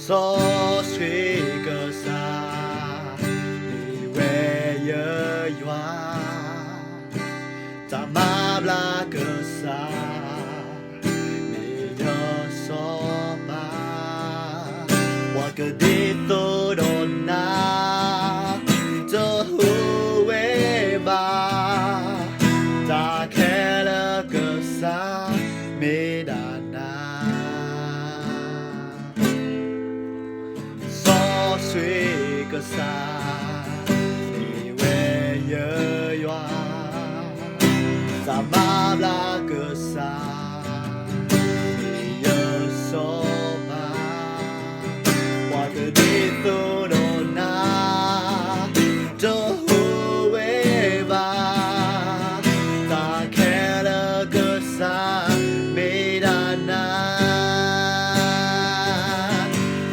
စီဆှံကစၢ်, မ့ၢ်ဝဲယယွၤ, တၢ်မၤဘျါကစၢ်, မ့ၢ်ယစီၤပၤ, ပှၤကဒ်သိးဒီးနၤ, တဟူးဝဲဘၣ်, တၢ်ခဲလၢာ်ကစၢ်, မ့ၢ်ဒၣ်နၤ စီဆှံကစၢ်, မ့ၢ်ဝဲယယွၤ, တၢ်မၤဘျါကစၢ်, မ့ၢ်ယစီၤပၤ, ပှၤကဒ်သိးဒီးနၤ, တဟူးဝဲဘၣ်, တၢ်ခဲလၢာ်ကစၢ်, မ့ၢ်ဒၣ်နၤ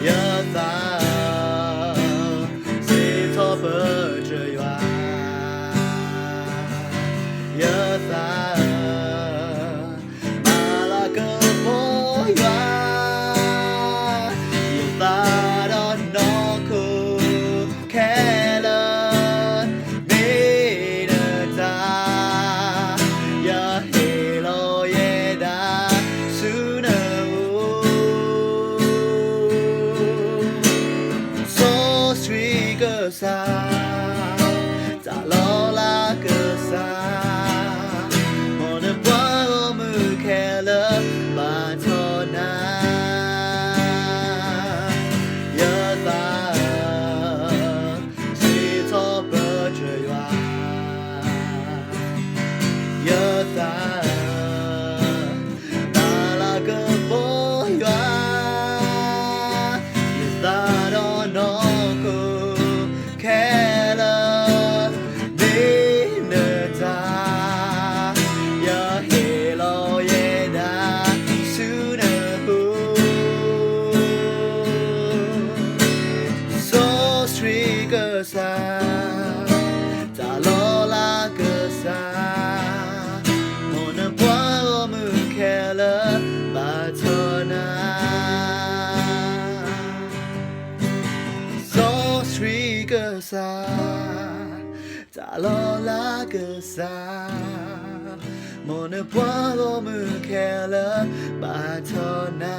ယသး, စံးထီၣ်ပတြၢၤယွၤ, ယသး, မၤလၤကပီၤယွၤ, ယသးဒီးနီၢ်ခိခဲလၢာ်, မ့ၢ်နတၢ်, ယဟ့ၣ်လီၤယဲဒၣ်ဆူနအိၣ် စီဆှံကစၢ်, တၢ်လီၤလးကစၢ်, မ်နပှၤဂီၢ်မုၢ်ခဲလၢာ်ဘၣ်ထီၣ်နၤ, ယသး, စံးထီၣ်ပတြၢၤယွၤ, ယသး မၤလၤကပီၤယွၤ, ယသးဒီးနီၢ်ခိခဲလၢာ်, မ့ၢ်နတၢ်, ယဟ့ၣ်လီၤယဲဒၣ်ဆူနအိၣ် စီဆှံကစၢ်, တၢ်လီၤလးကစၢ်, မ်နပှၤဂီၢ်မုၢ်ခဲလၢာ်ဘၣ်ထီၣ်နၤ, စီဆှံကစၢ်, တၢ်လီၤလးကစၢ်, မ်နပှၤဂီၢ်မုၢ်ခဲလၢာ်ဘၣ်ထီၣ်နၤ,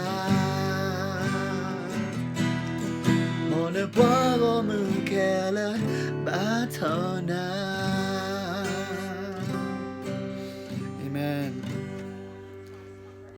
မ်နပှၤဂီၢ်မုၢ်ခဲလၢာ်ဘၣ်ထီၣ်နၤ